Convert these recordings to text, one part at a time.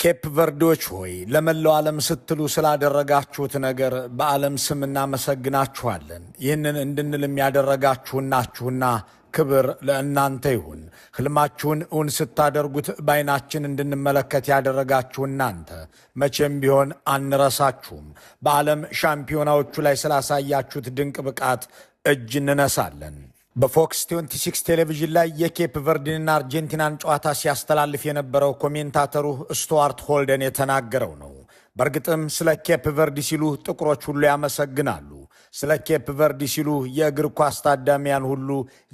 ኬፕ ቨርዲዎች ሆይ፣ ለመላው ዓለም ስትሉ ስላደረጋችሁት ነገር በዓለም ስም እናመሰግናችኋለን። ይህንን እንድንልም ያደረጋችሁን ናችሁና ክብር ለእናንተ ይሁን። ህልማችሁን እውን ስታደርጉት በዓይናችን እንድንመለከት ያደረጋችሁ እናንተ መቼም ቢሆን አንረሳችሁም። በዓለም ሻምፒዮናዎቹ ላይ ስላሳያችሁት ድንቅ ብቃት እጅ እንነሳለን። በፎክስ 26 ቴሌቪዥን ላይ የኬፕ ቨርዲንና አርጀንቲናን ጨዋታ ሲያስተላልፍ የነበረው ኮሜንታተሩ ስቱዋርት ሆልደን የተናገረው ነው። በእርግጥም ስለ ኬፕ ቨርዲ ሲሉ ጥቁሮች ሁሉ ያመሰግናሉ። ስለ ኬፕ ቨርዲ ሲሉ የእግር ኳስ ታዳሚያን ሁሉ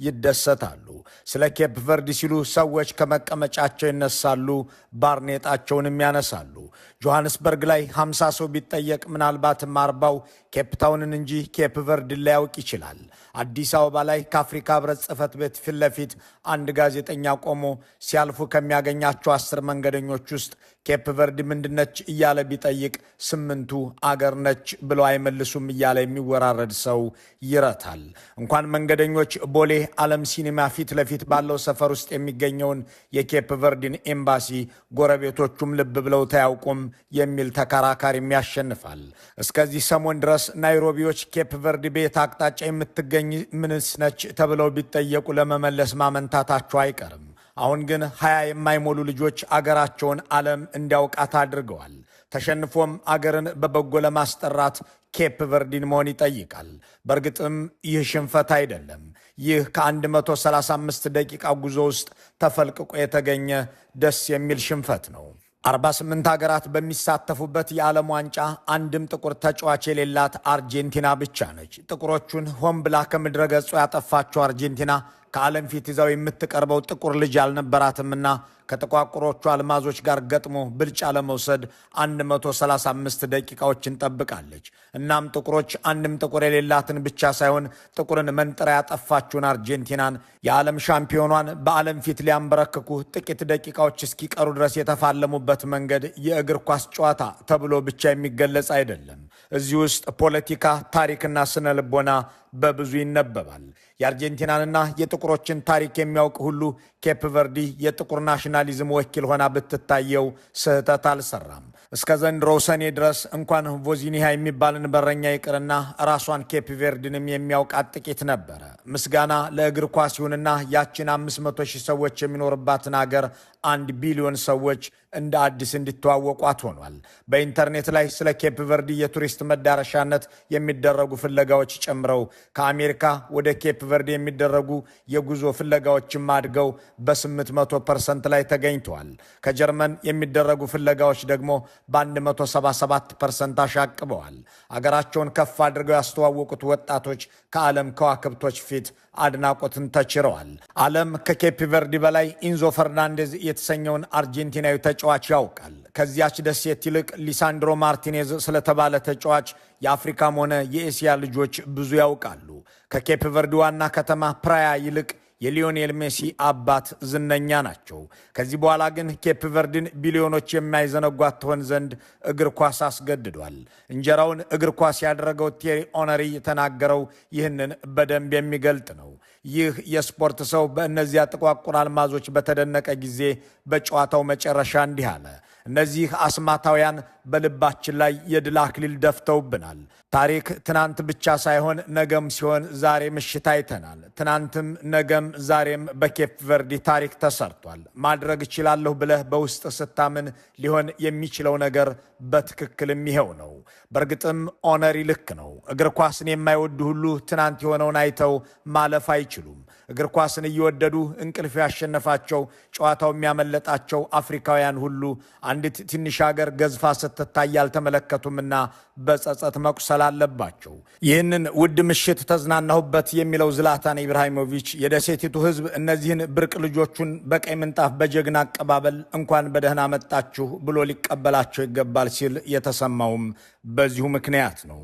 ይደሰታሉ። ስለ ኬፕ ቨርዲ ሲሉ ሰዎች ከመቀመጫቸው ይነሳሉ፣ ባርኔጣቸውንም ያነሳሉ። ጆሐንስበርግ ላይ 50 ሰው ቢጠየቅ ምናልባትም 40ው ኬፕታውንን እንጂ ኬፕ ቨርዲን ላያውቅ ይችላል። አዲስ አበባ ላይ ከአፍሪካ ህብረት ጽሕፈት ቤት ፊት ለፊት አንድ ጋዜጠኛ ቆሞ ሲያልፉ ከሚያገኛቸው 10 መንገደኞች ውስጥ ኬፕ ቨርዲ ምንድነች እያለ ቢጠይቅ ስምንቱ አገር ነች ብለው አይመልሱም እያለ የሚወራረድ ሰው ይረታል። እንኳን መንገደኞች ቦሌ ዓለም ሲኒማ ፊት ለፊት ባለው ሰፈር ውስጥ የሚገኘውን የኬፕ ቨርዲን ኤምባሲ ጎረቤቶቹም ልብ ብለው አያውቁም የሚል ተከራካሪም ያሸንፋል። እስከዚህ ሰሞን ድረስ ናይሮቢዎች ኬፕ ቨርዲ በየት አቅጣጫ የምትገኝ ምንስ ነች ተብለው ቢጠየቁ ለመመለስ ማመንታታቸው አይቀርም። አሁን ግን 20 የማይሞሉ ልጆች አገራቸውን ዓለም እንዲያውቃት አድርገዋል። ተሸንፎም አገርን በበጎ ለማስጠራት ኬፕ ቨርዲን መሆን ይጠይቃል። በእርግጥም ይህ ሽንፈት አይደለም። ይህ ከ135 ደቂቃ ጉዞ ውስጥ ተፈልቅቆ የተገኘ ደስ የሚል ሽንፈት ነው። 48 ሀገራት በሚሳተፉበት የዓለም ዋንጫ አንድም ጥቁር ተጫዋች የሌላት አርጀንቲና ብቻ ነች። ጥቁሮቹን ሆን ብላ ከምድረ ገጹ ያጠፋችው አርጀንቲና ከዓለም ፊት ይዛው የምትቀርበው ጥቁር ልጅ አልነበራትምና ከጥቋቁሮቹ አልማዞች ጋር ገጥሞ ብልጫ ለመውሰድ 135 ደቂቃዎችን ጠብቃለች። እናም ጥቁሮች አንድም ጥቁር የሌላትን ብቻ ሳይሆን ጥቁርን መንጥራ ያጠፋችውን አርጀንቲናን፣ የዓለም ሻምፒዮኗን፣ በዓለም ፊት ሊያንበረክኩ ጥቂት ደቂቃዎች እስኪቀሩ ድረስ የተፋለሙበት መንገድ የእግር ኳስ ጨዋታ ተብሎ ብቻ የሚገለጽ አይደለም። እዚህ ውስጥ ፖለቲካ፣ ታሪክና ስነ ልቦና በብዙ ይነበባል። የአርጀንቲናንና የጥቁሮችን ታሪክ የሚያውቅ ሁሉ ኬፕ ቨርዲ የጥቁር ናሽናሊዝም ወኪል ሆና ብትታየው ስህተት አልሰራም። እስከ ዘንድሮው ሰኔ ድረስ እንኳን ቮዚኒሃ የሚባልን በረኛ ይቅርና ራሷን ኬፕ ቬርድንም የሚያውቃት ጥቂት ነበረ። ምስጋና ለእግር ኳስ ይሁንና ያችን 500 ሺህ ሰዎች የሚኖርባትን አገር 1 ቢሊዮን ሰዎች እንደ አዲስ እንዲተዋወቋት ሆኗል። በኢንተርኔት ላይ ስለ ኬፕ ቨርዲ የቱሪስት መዳረሻነት የሚደረጉ ፍለጋዎች ጨምረው ከአሜሪካ ወደ ኬፕ ቨርዲ የሚደረጉ የጉዞ ፍለጋዎችም አድገው በ800% ላይ ተገኝተዋል። ከጀርመን የሚደረጉ ፍለጋዎች ደግሞ በ177% አሻቅበዋል። አገራቸውን ከፍ አድርገው ያስተዋወቁት ወጣቶች ከዓለም ከዋክብቶች ፊት አድናቆትን ተችረዋል። ዓለም ከኬፕ ቨርዲ በላይ ኢንዞ ፈርናንዴዝ የተሰኘውን አርጀንቲናዊ ተጫዋች ያውቃል። ከዚያች ደሴት ይልቅ ሊሳንድሮ ማርቲኔዝ ስለተባለ ተጫዋች የአፍሪካም ሆነ የኤስያ ልጆች ብዙ ያውቃሉ። ከኬፕ ቨርዲ ዋና ከተማ ፕራያ ይልቅ የሊዮኔል ሜሲ አባት ዝነኛ ናቸው። ከዚህ በኋላ ግን ኬፕ ቨርዲን ቢሊዮኖች የማይዘነጓት ትሆን ዘንድ እግር ኳስ አስገድዷል። እንጀራውን እግር ኳስ ያደረገው ቴሪ ኦነሪ የተናገረው ይህንን በደንብ የሚገልጥ ነው። ይህ የስፖርት ሰው በእነዚያ ጥቋቁር አልማዞች በተደነቀ ጊዜ በጨዋታው መጨረሻ እንዲህ አለ። "እነዚህ አስማታውያን በልባችን ላይ የድል አክሊል ደፍተውብናል። ታሪክ ትናንት ብቻ ሳይሆን ነገም ሲሆን ዛሬ ምሽት አይተናል። ትናንትም፣ ነገም፣ ዛሬም በኬፕ ቨርዲ ታሪክ ተሰርቷል። ማድረግ እችላለሁ ብለህ በውስጥ ስታምን ሊሆን የሚችለው ነገር በትክክልም ይኸው ነው።" በእርግጥም ኦነሪ ልክ ነው። እግር ኳስን የማይወዱ ሁሉ ትናንት የሆነውን አይተው ማለፍ አይችሉም። እግር ኳስን እየወደዱ እንቅልፍ ያሸነፋቸው፣ ጨዋታው የሚያመለጣቸው አፍሪካውያን ሁሉ አንዲት ትንሽ ሀገር ገዝፋ ስትታይ አልተመለከቱምና በጸጸት መቁሰል አለባቸው። ይህንን ውድ ምሽት ተዝናናሁበት የሚለው ዝላታን ኢብራሂሞቪች የደሴቲቱ ሕዝብ እነዚህን ብርቅ ልጆቹን በቀይ ምንጣፍ በጀግና አቀባበል እንኳን በደህና መጣችሁ ብሎ ሊቀበላቸው ይገባል ሲል የተሰማውም በዚሁ ምክንያት ነው።